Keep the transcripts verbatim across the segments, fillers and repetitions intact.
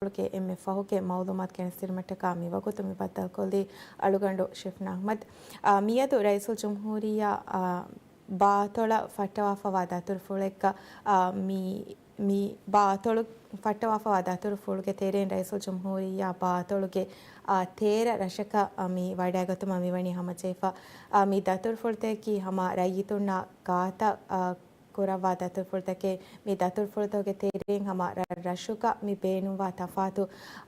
ދަތުރުފުޅުގެ އެންމެ ފަހުގެ މައުލޫމާތު ގެނެސްދިނުމަށްޓަކާ މިވަގުތު މި ބައްދަލުކޮށްލީ އަޅުގަނޑު ޝިފްނާ އަޙްމަދު. އާ، މިއަދު ރައީސުލްޖުމްހޫރިއްޔާ، އާ، ބާ އަތޮޅަށް ފައްޓަވާފަވާ ދަތުރުފުޅެއްގަ، އާ، މި، މި ބާ އަތޮޅު ފައްޓަވާފަވާ ދަތުރުފުޅުގެ ތެރެއިން ރައީސުލްޖުމްހޫރިއްޔާ ބާ އަތޮޅުގެ، އާ، ތޭރަ ރަށަކަށް، އާ، މި ވަޑައިގަތުމަށް މިވަނީ ހަމަޖެހިފަ. އާ، މި ދަތުރުފުޅުތަކަކީ ހަމަ ރައްޔިތުންނާ ގާތަށް، އާ، ކުރައްވާ ދަތުރުފުޅުތަކެއް. މި ދަތުރުފުޅުތަކުގެ ތެރެއިން ހަމަ ރަށްރަށުގަ މި ބޭނުންވާ ތަފާތު،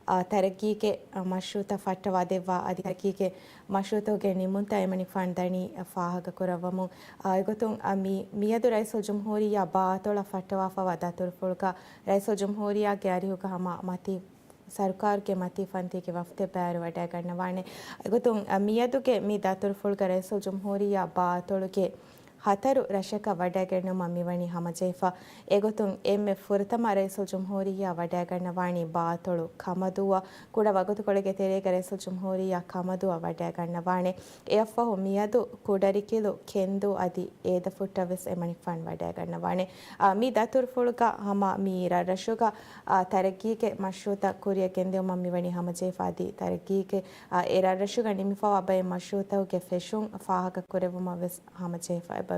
އާ، ތަރައްގީގެ، އާ، މަޝްރޫޢުތައް ފައްޓަވާ ދެއްވާ އަދި ތަރައްގީގެ މަޝްރޫޢުތަކުގެ ނިމުންތައް އެމަނިކުފާނު ދަނީ ފާހަގަ ކުރައްވަމުން. އާ، އެގޮތުން، އާ، މި، މިއަދު ރައީސުލްޖުމްހޫރިއްޔާ ބާ އަތޮޅަށް ފައްޓަވާފަވާ ދަތުރުފުޅުގަ ރައީސުލްޖުމްހޫރިއްޔާގެ އަރިހުގަ ހަމަ މަތީ ސަރުކާރުގެ މަތީ ފަންތީގެ ވަފްދެއް ބައިވެރިވަޑައިގަންނަވާނެ. އެގޮތުން، އަ، މިއަދުގެ މި ދަތުރުފުޅުގަ ރައީސުލްޖުމްހޫރިއްޔާ ބާ އަތޮޅުގެ ހަތަރު ރަށަކަށް ވަޑައިގަންނަވުމަށް މިވަނީ ހަމަޖެހިފަ. އެގޮތުން އެންމެ ފުރަތަމަ ރައީސުލްޖުމްހޫރިއްޔާ ވަޑައިގަންނަވާނީ ބާ އަތޮޅު ކަމަދޫއަށް. ކުޑަ ވަގުތުކޮޅެއްގެ ތެރޭގަ ރައީސުލްޖުމްހޫރިއްޔާ ކަމަދޫއަށް ވަޑައިގަންނަވާނެ. އެއަށްފަހު މިއަދު ކުޑަރިކިލު، ކެންދޫ އަދި އޭދަފުއްޓަށް ވެސް އެމަނިކުފާނު ވަޑައިގަންނަވާނެ. އާ، މި ދަތުރުފުޅުގަ ހަމަ މި ރަށްރަށުގަ، އާ، ތަރައްގީގެ މަޝްރޫޢުތައް ކުރިއަށް ގެންދިއުމަށް މިވަނީ ހަމަޖެހިފަ އަދި ތަރައްގީގެ، އާ، އެ ރަށްރަށުގަ ނިމިފަވާ ބައެއް މަޝްރޫޢުތަކުގެ ފެށުން ފާހަގަ ކުރެއްވުމަށް ވެސް ހަމަޖެހިފަ އެބަވޭ.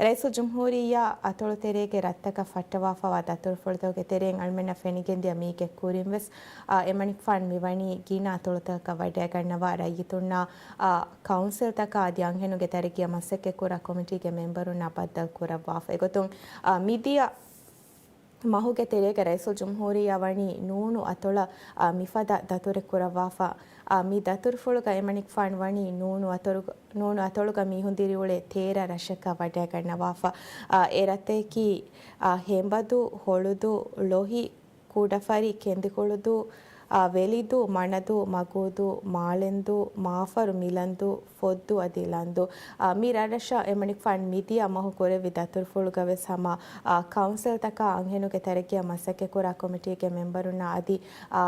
ރައީސުލްޖުމްހޫރިއްޔާ އަތޮޅު ތެރޭގެ ރަށްތަކަށް ފައްޓަވާފަވާ ދަތުރުފުޅުތަކުގެ ތެރެއިން އަޅުމެންނަށް ފެނިގެންދިޔަ މީގެ ކުރިން ވެސް، އާ، އެމަނިކުފާނު މިވަނީ ގިނަ އަތޮޅުތަކަށް ވަޑައިގަންނަވާ ރައްޔިތުންނާ، އާ، ކައުންސިލްތަކާ އަދި އަންހެނުންގެ ތަރައްގީއަށް މަސައްކަތްކުރާ ކޮމިޓީގެ މެމްބަރުންނާ ބައްދަލުކުރައްވާފަ. އެގޮތުން، އާ، މިދިޔަ މަހުގެ ތެރޭގަ ރައީސުލްޖުމްހޫރިއްޔާ ވަނީ ނޫނު އަތޮޅަށް، އާ، މިފަދަ ދަތުރެއް ކުރައްވާފަ. އާ، މި ދަތުރުފުޅުގަ އެމަނިކުފާނު ވަނީ ނޫނު އަތޮޅުގަ، ނޫނު އަތޮޅުގަ މީހުން ދިރިއުޅޭ ތޭރަ ރަށަކަށް ވަޑައިގަންނަވާފަ. އާ، އެ ރަށްތަކަކީ، އާ، ހެނބަދޫ، ހޮޅުދޫ، ޅޮހި، ކުޑަފަރި، ކެނދިކުޅުދޫ، އާ، ވެލިދޫ، މަނަދޫ، މަގޫދޫ، މާޅެންދޫ، މާފަރު، މިލަންދޫ، ފޮއްދޫ އަދި ލަންދޫ. އާ، މި ރަށްރަށަށް އެމަނިކުފާނު މިދިޔަ މަހު ކުރެއްވި ދަތުރުފުޅުގަ ވެސް ހަމަ، އާ، ކައުންސިލްތަކާ އަންހެނުންގެ ތަރައްގީއަށް މަސައްކަތްކުރާ ކޮމިޓީގެ މެމްބަރުންނާ އަދި، އާ،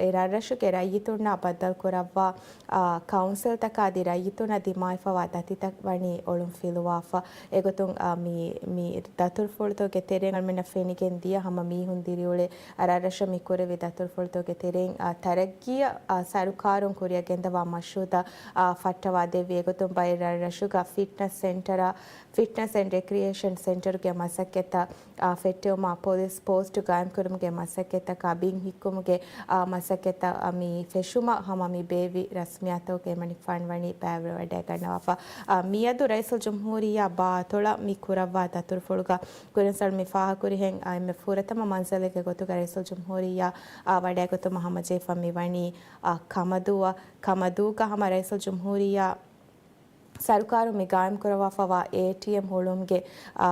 އެ ރަށްރަށުގެ ރައްޔިތުންނާ ބައްދަލުކުރައްވާ، އާ، ކައުންސިލްތަކާ އަދި ރައްޔިތުންނަށް ދިމާވެފަވާ ދަތިތައް ވަނީ އޮޅުން ފިލުވާފަ. އެގޮތުން، އާ، މި، މި ދަތުރުފުޅުތަކުގެ ތެރެއިން އަޅުމެންނަށް ފެނިގެން ދިޔަ ހަމަ މީހުން ދިރިއުޅޭ ރަށްރަށަށް މި ކުރެއްވި ދަތުރުފުޅުތަކުގެ ތެރެއިން، އާ، ތަރައްގީއަށް، އާ، ސަރުކާރުން ކުރިއަށް ގެންދަވާ މަޝްރޫޢުތައް، އާ، ފައްޓަވާ ދެއްވި. އެގޮތުން ބައެއް ރަށްރަށުގަ ފިޓްނަސް ސެންޓަރ، ފިޓްނަސް އެންޑް ރެކްރިއޭޝަން ސެންޓަރުގެ މަސައްކަތްތައް، އާ، ފެއްޓެވުމާ ޕޮލިސް ޕޯސްޓު ގާއިމްކުރުމުގެ މަސައްކަތްތަކާ ބިން ހިއްކުމުގެ، އާ، މަސައްކަތްތައް، އާ، މި ފެށުމަށް ހަމަ މި ބޭއްވި ރަސްމިއްޔާތުތަކުގެ އެމަނިކުފާނު ވަނީ ބައިވެރިވަޑައިގަންނަވާފަ. އާ، މިއަދު ރައީސުލްޖުމްހޫރިއްޔާ ބާ އަތޮޅަށް މި ކުރައްވާ ދަތުރުފުޅުގަ ކުރިން ސަޅު މި ފާހަގަކުރިހެން، އާ، އެންމެ ފުރަތަމަ މަންޒަލެއްގެ ގޮތުގަ ރައީސުލްޖުމްހޫރިއްޔާ، އާ، ވަޑައިގަތުމަށް ހަމަޖެހިފަ މިވަނީ، އާ، ކަމަދޫއަށް. ކަމަދޫގަ ހަމަ ރައީސުލްޖުމްހޫރިއްޔާ ސަރުކާރުން މި ގާއިމްކުރައްވާފަވާ އޭޓީއެމް ހުޅުވުމުގެ، އާ،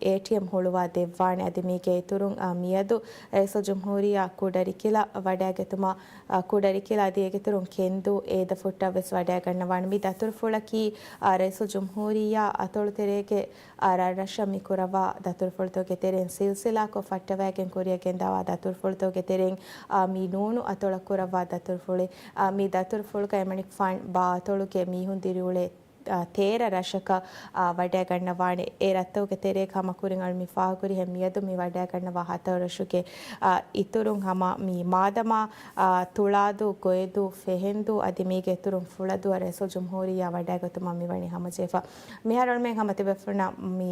އޭޓީއެމް ހުޅުވާ ދެއްވާނެ. އަދި މީގެ އިތުރުން، އާ، މިއަދު ރައީސުލްޖުމްހޫރިއްޔާ ކުޑަރިކިލަށް ވަޑައިގަތުމަށް، އާ، ކުޑަރިކިލަ އަދި އޭގެ އިތުރުން ކެންދޫ އޭދަފުއްޓަށް ވެސް ވަޑައިގަންނަވާނެ. މި ދަތުރުފުޅަކީ، އާ، ރައީސުލްޖުމްހޫރިއްޔާ އަތޮޅު ތެރޭގެ، އާ، ރަށްރަށަށް މި ކުރައްވާ ދަތުރުފުޅުތަކުގެ ތެރެއިން ސިލްސިލާކޮށް ފައްޓަވައިގެން ކުރިއަށް ގެންދަވާ ދަތުރުފުޅުތަކުގެ ތެރެއިން، އާ، މި ނޫނު އަތޮޅަށް ކުރައްވާ ދަތުރުފުޅެއް. އާ، މި ދަތުރުފުޅުގަ އެމަނިކުފާން ބާ އަތޮޅުގެ މީހުން ދިރިއުޅޭ، އާ، ތޭރަ ރަށަކަށް، އާ، ވަޑައިގަންނަވާނެ. އެ ރަށްތަކުގެ ތެރޭގަ ހަމަ ކުރިން އަޅު މި ފާހަގަކުރިހެން މިއަދު މި ވަޑައިގަންނަވާ ހަތަރު ރަށުގެ، އާ، އިތުރުން ހަމަ މި މާދަމާ، އާ، ތުޅާދޫ، ގޮއެދޫ، ފެހެންދޫ އަދި މީގެ އިތުރުން ފުޅަދޫއަށް ރައީސުލްޖުމްހޫރިއްޔާ ވަޑައިގަތުމަށް މިވަނީ ހަމަޖެހިފަ. މިހާރު އަޅުމެން ހަމަ ތިބޭފުޅުންނަށް މި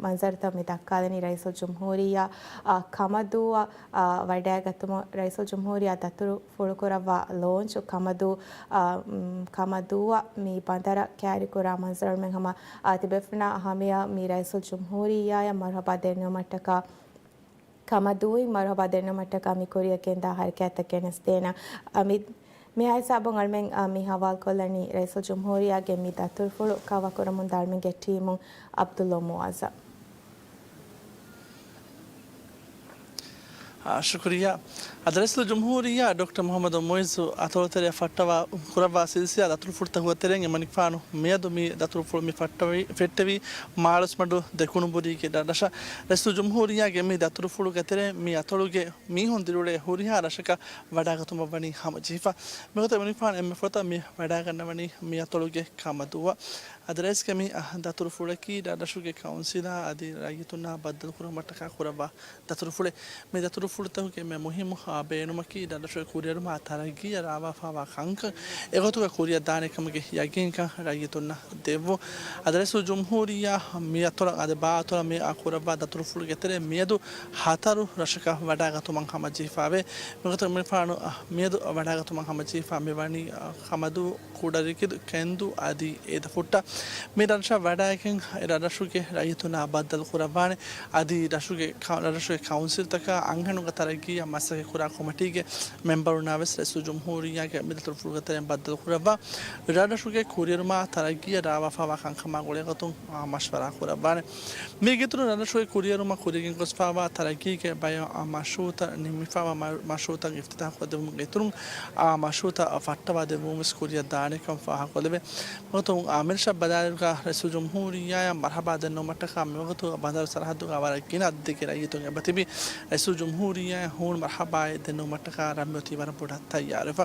މަންޒަރުތައް މި ދައްކާލަނީ ރައީސުލްޖުމްހޫރިއްޔާ، އާ، ކަމަދޫއަށް، އާ، ވަޑައިގަތުމަށް ރައީސުލްޖުމްހޫރިއްޔާ ދަތުރު ފުޅުކުރައްވާ ލޯންޗު ކަމަދޫ، އާ، މް، ކަމަދޫއަށް މި ބަނދަރަށް ކައިރިކުރާ މަންޒަރު އަޅުމެން ހަމަ، އާ، ތިބޭފުޅުންނަށް ހަމަޔަށް މި ރައީސުލްޖުމްހޫރިއްޔާއަށް މަރުހަބާ ދެންނެވުމަށްޓަކާ، ކަމަދޫއިން މަރުހަބާ ދެންނެވުމަށްޓަކާ މި ކުރިއަށް ގެންދާ ހަރަކާތްތައް ގެނެސްދޭނަން. އާ، މި، މިހާ ހިސާބުން އަޅުމެން، އާ، މި ހަވާލުކޮށްލަނީ ރައީސުލްޖުމްހޫރިއްޔާގެ މި ދަތުރުފުޅު ކަވާ ކުރަމުންދާ އަޅުމެންގެ ޓީމު އަބްދުﷲ މުޢައްޒަމް. އާ، ޝުކުރިއްޔާ. އަދި ރައީސުލްޖުމްހޫރިއްޔާ ޑޮކްޓަރ މުޙައްމަދު މުޢިއްޒު އަތޮޅުތެރެއަށް ފައްޓަވާ، ކުރައްވާ ސިލްސިލާ ދަތުރުފުޅުތަކުގެ ތެރެއިން އެމަނިކުފާނު މިއަދު މި ދަތުރުފުޅު މި ފައްޓަވި، ފެއްޓެވީ މާޅޮސްމަޑު ދެކުނުބުރީގެ ރަށަށް. ރައީސުލްޖުމްހޫރިއްޔާގެ މި ދަތުރުފުޅުގެ ތެރެއިން މި އަތޮޅުގެ މީހުން ދިރިއުޅޭ ހުރިހާ ރަށަކަށް ވަޑައިގަތުމަށް ވަނީ ހަމަޖެހިފަ. މިގޮތަށް އެމަނިކުފާނު އެންމެ ފުރަތަމަ މި ވަޑައިގަންނަވަނީ މި އަތޮޅުގެ ކަމަދޫއަށް. އަދި ރައީސްގެ މި ދަތުރުފުޅަކީ ރަށްރަށުގެ ކައުންސިލާ އަދި ރައްޔިތުންނާ ބައްދަލުކުރުމަށްޓަކާ ކުރައްވާ ދަތުރުފުޅެއް. މި ދަތުރުފުޅުތަކުގެ އެންމެ މުހިއްމު ބޭނުމަކީ ރަށްރަށުގެ ކުރިއެރުމާ ތަރައްގީއަށް ރާވާފާވާ ކަންކަން އެގޮތުގަ ކުރިއަށް ދާނެ ކަމުގެ ޔަގީންކަން ރައްޔިތުންނަށް ދެއްވުން. އަދި ރައީސުލްޖުމްހޫރިއްޔާ މި އަތޮޅަށް އަދި ބާ އަތޮޅަށް މި ކުރައްވާ ދަތުރުފުޅުގެ ތެރޭ މިއަދު ހަތަރު ރަށަކަށް ވަޑާގަތުމަށް ހަމަޖެހިފާވޭ. މިގޮތަށް މިފާނު މިއަދު ވަޑާގަތުމަށް ހަމަޖެހިފާ މިވަނީ ކަމަދޫ، ކުޑަރިކިދު، ކެންދޫ އަދި އޭދަފުއްޓަށް. މި ރަށަށް ވަޑައިގެން އެ ރަށުގެ ރައްޔިތުންނާ ބައްދަލު ކުރައްވާނެ. އަދި ރަށުގެ ކަ-، ރަށުގެ ކައުންސިލްތަކާ އަންހެނުންގެ ތަރައްގީއަށް މަސައްކަތް ކުރާ ކޮމިޓީގެ މެމްބަރުންނާ ވެސް ރައީސުލްޖުމްހޫރިއްޔާގެ މި ދަތުރުފުޅުގެ ތެރެއިން ބައްދަލު ކުރައްވާ، ރަށްރަށުގެ ކުރިއެރުމާ ތަރައްގީއަށް ރާވާފާވާ ކަންކަމާ ގުޅޭގޮތުން މަޝްވަރާ ކުރައްވާނެ. މީގެ އިތުރުން ރަށްރަށުގެ ކުރިއެރުމަށް ކުރިއަށް ގެންގޮސްފާވާ ތަރައްގީގެ ބައެއް މަޝްރޫއުތައް ނިންމިފާވާ މަ-، މަޝްރޫއުތައް އިފްތިތާހު ކޮށްދެއްވުމުގެ އިތުރުން އާ މަޝްރޫއުތައް ފައްޓަވާ ދެއްވުމަށް ވެސް ކުރިއަށް ދާނެކަން ފާހަގަކޮށްލެވޭ. މިގޮތުން އާ މިރަށަށް ބަލާލިއިރުގަ ރައީސުލްޖުމްހޫރިއްޔާއަށް މަރްހަބާ ދެންނެވުމަށްޓަކާ މިވަގުތު ބަނދަރު ސަރަހައްދުގަ ވަރަށް ގިނަ އަދަދެއްގެ ރައްޔިތުން އެބަތިބި. ރައީސުލްޖުމްހޫރިއްޔާއަށް ހޫނު މަރްހަބާއެއް ދެންނެވުމަށްޓަކާ ރައްމެތި ވަރަށް ބޮޑަށް ތައްޔާރުވެފަ.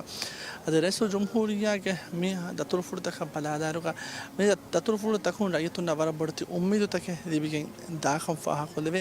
އަދި ރައީސުލްޖުމްހޫރިއްޔާގެ މި ދަތުރުފުޅުތަކަށް ބަލާލާއިރުގަ މި ދަތުރުފުޅުތަކުން ރައްޔިތުންނަށް ވަރަށް ބޮޑެތި އުއްމީދުތަކެއް ލިބިގެން ދާކަން ފާހަގަކޮށްލެވޭ.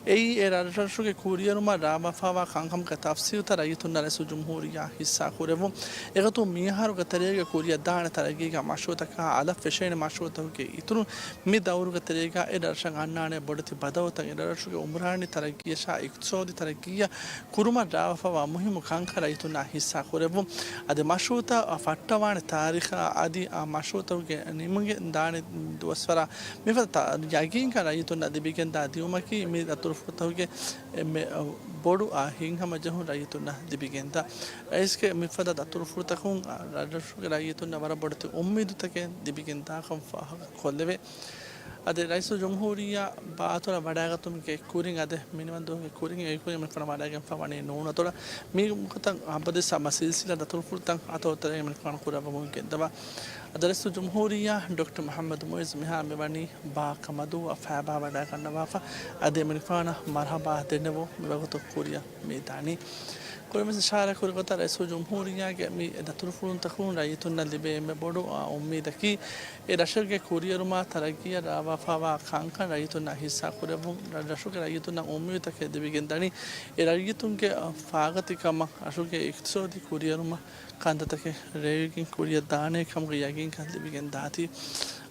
އެއީ އެ ރަށްރަށުގެ ކުރިއެރުމަށް ރާވާފާވާ ކަންކަމުގެ ތަފްސީލުތައް ރައްޔިތުންނަށް ރައީސުލްޖުމްހޫރިއްޔާ ހިއްސާ ކުރެއްވުން. އެގޮތުން މިއަހަރުގެ ތެރޭގަ ކުރިއަށް ދާނެ ތަރައްގީގެ މަޝްރޫއުތަކާ އަލަށް ފެށޭނެ މަޝްރޫއުތަކުގެ އިތުރުން މި ދައުރުގެ ތެރޭގަ އެ ރަށަށް އަންނާނެ ބޮޑެތި ބަދަލުތައް އެ ރަށުގެ އުމްރާނީ ތަރައްގީއަށާ އިޤްތިޞާދީ ތަރައްގީއަށް ކުރުމަށް ރާވާފާވާ މުހިއްމު ކަންކަން ރައްޔިތުންނާ ހިއްސާ ކުރެއްވުން. އަދި މަޝްރޫއުތައް ފައްޓަވާނެ ތާރީޚާ އަދި އާ މަޝްރޫއުތަކުގެ ނިމިގެން ދާނެ ދުވަސްވަރާ މިފަދަ ތަ-، ޔަގީންކަން ރައްޔިތުންނަށް ލިބިގެންދާ ދިއުމަކީ މި ދަތުރުފުޅުތަކުގެ އެންމެ ބޮޑު އާ ހިތްހަމަޖެހުން ރައްޔިތުންނަށް ލިބިގެންދާ. ރައީސްގެ މިފަދަ ދަތުރުފުޅުތަކުން ރަށްރަށުގެ ރައްޔިތުންނަށް ވަރަށް ބޮޑެތި އުއްމީދުތަކެއް ލިބިގެންދާކަން ފާހަގަ ކޮށްލެވޭ. އަދި ރައީސުލްޖުމްހޫރިއްޔާ ބާ އަތޮޅަށް ވަޑައިގަތުމުގެ ކުރިން އަދި މިނިވަންދުވަހުގެ ކުރިން އެކުރިން މިފަނަށް ވަޑައިގެންފާ ވަނީ ނޫން އަތޮޅަށް. މި ގޮތަށް އަބަދުވެސް ހަމަ ސިލްސިލާ ދަތުރުފުޅުތައް އަތޮޅުތެރޭގަ މިނިވަން ކުރައްވަމުން ގެންދަވާ. އަދި ރައީސުލްޖުމްހޫރިއްޔާ ޑޮކްޓަރ މުޙައްމަދު މުޢިއްޒު މިހާރު މިވަނީ ބާ ކަމަދޫއަށް ފައިބާ ވަޑައިގަންނަވާފަ. އަދި މިނިވަނަށް މަރްޙަބާ ދެންނެވުން މިވަގުތު ކުރިއަށް މި ދާނީ. ކުރިންވެސް އިޝާރާތް ކުރި ގޮތަށް ރައީސުލްޖުމްހޫރިއްޔާގެ މި ދަތުރުފުޅުންތަކުން ރައްޔިތުންނަށް ލިބޭ އެންމެ ބޮޑު، އާ، އުއްމީދަކީ، އެ ރަށެއްގެ ކުރިއެރުމާ ތަރައްގީއަށް ރާވާފާވާ ކަންކަން ރައްޔިތުންނާ ހިއްސާ ކުރެއްވުން، ރަށްރަށުގެ ރައްޔިތުންނަށް އުއްމީދުތަކެއް ލިބިގެންދަނީ، އެ ރައްޔިތުންގެ، އާ، ފާގަތިކަމަށް ރަށުގެ އިޤްތިޞާދީ ކުރިއެރުމަށް ކަންތައްތަކެއް ރޭވިގެން ކުރިއަށް ދާނޭ ކަމުގެ ޔަގީންކަން ލިބިގެން ދާތީ.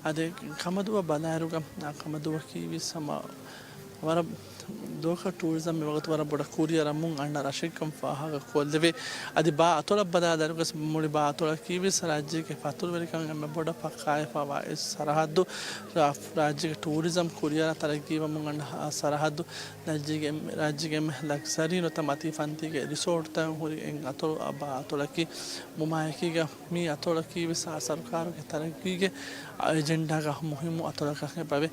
އަދި ކަމަދޫއަށް ބަލާއިރުގަ، އާ، ކަމަދޫއަކީ ވެސް ހަމަ ވަރަށް ދުވަހަކަށް ޓޫރިޒަމް މިވަގުތު ވަރަށް ބޮޑަށް ކުރިއަށް އަރަމުން އަންނަ ރަށެއްކަން ފާހަގަ ކޮށްލެވޭ. އަދި ބާ އަތޮޅަށް ބަލާލާއިރުގަސް މުޅި ބާ އަތޮޅަކީ ވެސް ރާއްޖޭގެ ފަތުރުވެރިކަން އެންމެ ބޮޑަށް ޕައްކާވެފާވާ އެއް ސަރަހައްދު. ރާ-، ރާއްޖޭގެ ޓޫރިޒަމް ކުރިއަށް ތަރައްގީވަމުން އަންނަ ސަރަހައްދު. ރާއްޖޭގެ އެންމެ، ރާއްޖޭގެ އެންމެ ލަގްޒަރީ ނުވަތަ މަތީ ފަންތީގެ ރިސޯޓްތައް ހުރި އެއް އަތޮޅު ބާ އަތޮޅަކީ. ވުމާއެކީގަ މި އަތޮޅަކީ ވެސް އާ ސަރުކާރުގެ ތަރައްގީގެ އެޖެންޑާގަ މުހިއްމު އަތޮޅަކަށް އެބަވޭ.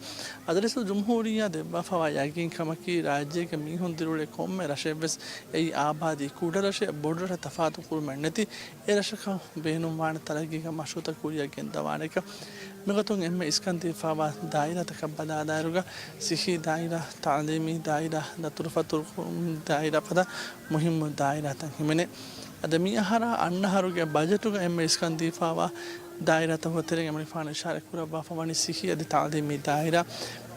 އަދި ރައީސުލްޖުމްހޫރިއްޔާ ދެއްވާފައިވާ ޔަގީންކަމަކީ، ރާއްޖޭގެ މީހުން ދިރިއުޅޭ ކޮންމެ ރަށެއްވެސް އެއީ އާބާދީ ކުޑަ ރަށެއް، ބޮޑު ރަށެއް ތަފާތު ކުރުމެއް ނެތި، އެ ރަށަކަށް ބޭނުންވާނެ ތަރައްގީގެ މަޝްރޫއުތައް ކުރިއަށް ގެންދަވާނެކަން. މިގޮތުން އެންމެ އިސްކަން ދީފައިވާ ދާއިރާތަކަށް ބަލާލާއިރުގަ، ސިއްހީ ދާއިރާ، ތަޢުލީމީ ދާއިރާ، ދަތުރުފަތުރު ދާއިރާ ފަދަ މުހިއްމު ދާއިރާތައް ހިމެނޭ. އަދި މިއަހަރާ އަންނަ އަހަރުގެ ބަޖެޓުގަ އެންމެ އިސްކަން ދީފައިވާ ދާއިރާތަކުގެ ތެރެއިން އެމަނިކުފާނު އިޝާރާތް ކުރައްވާފަ ވަނީ ސިއްހީ އަދި ތަޢުލީމީ ދާއިރާ.